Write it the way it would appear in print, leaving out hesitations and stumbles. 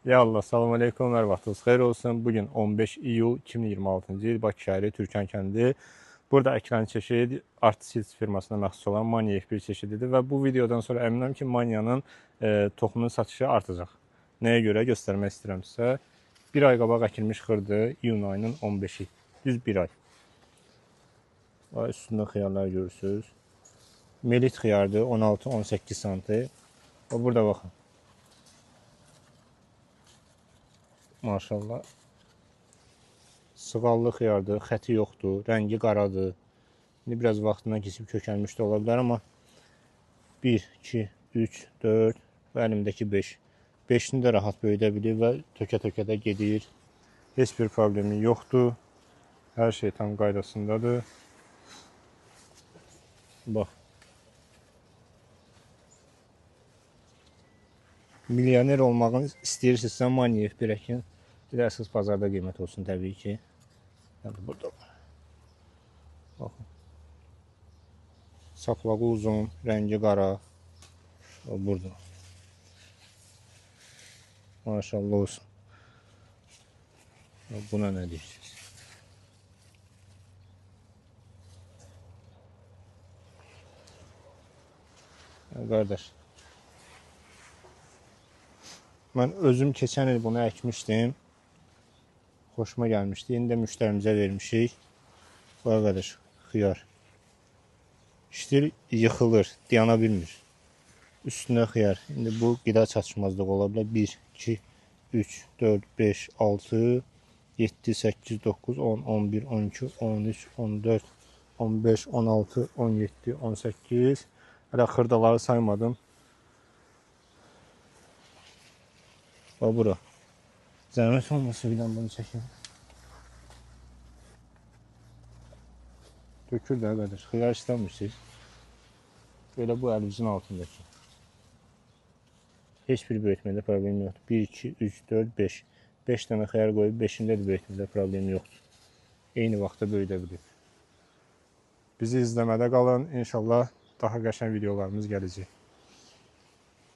Ya Allah, salam aleykum, hər vaxtınız xeyir olsun. Bugün 15 iyul 2026-cı il Bakı şəhəri Türkan kəndi. Burada əkilən çeşid Art Seeds firmasına məxsus olan Maniya F1 çeşididir və bu videodan sonra əminəm ki, Maniyanın toxumunun satışı artacaq. Nəyə görə göstərmək istəyirəm sizə. Bir ay qabaq əkilmiş xırdı, iyun ayının 15-i. Düz bir ay. Üstündə xiyarlar görürsünüz. Melit xiyardır, 16-18 santi. Burada baxın. Maşallah. Sığallı xiyardır, xəti yoxdur, rəngi qaradır. İndi biraz vaxtından keçib kökəlmiş də ola bilər, amma 1, 2, 3, 4 və əlimdəki 5. 5-ini də rahat böyüdə bilir və tökə-tökə də gedir. Heç bir problemi yoxdur. Hər şey tam qaydasındadır. Bax. Milyoner olmağını istəyirsinizsə Maniya F1 əkin. Bir də əsas bazarda qiymət olsun təbii ki. Yəni burada var. Baxın. Saplağı uzun, rəngi qara. Burada. Maşallah olsun. Buna nə deyirsiniz? Qardaş, mən özüm keçən il bunu əkmişdim. Xoşuma gəlmişdi. İndi də müştərimizə vermişik. Bax qardaş, xiyar. İşdir, yıxılır, dayana bilmir. Üstündə xiyar. İndi bu qida çatışmazlığı ola bilər. 1, 2, 3, 4, 5, 6, 7, 8, 9, 10, 11, 12, 13, 14, 15, 16, 17, 18. Hələ xırdaları saymadım. Bax bura. Zəhmət olmasa bir dənə bunu çəkin. Tökür də qardaş, xiyar istəmirsiniz. Belə bu əlimizin altındakı. Heç bir böyütmədə problem yoxdur. 1, 2, 3, 4, 5. 5 dənə xiyar qoyub, 5-ində də böyütmədə problem yoxdur. Eyni vaxtda böyüdə bilir. Bizi izləmədə qalın. İnşallah daha qəşəng videolarımız gələcək.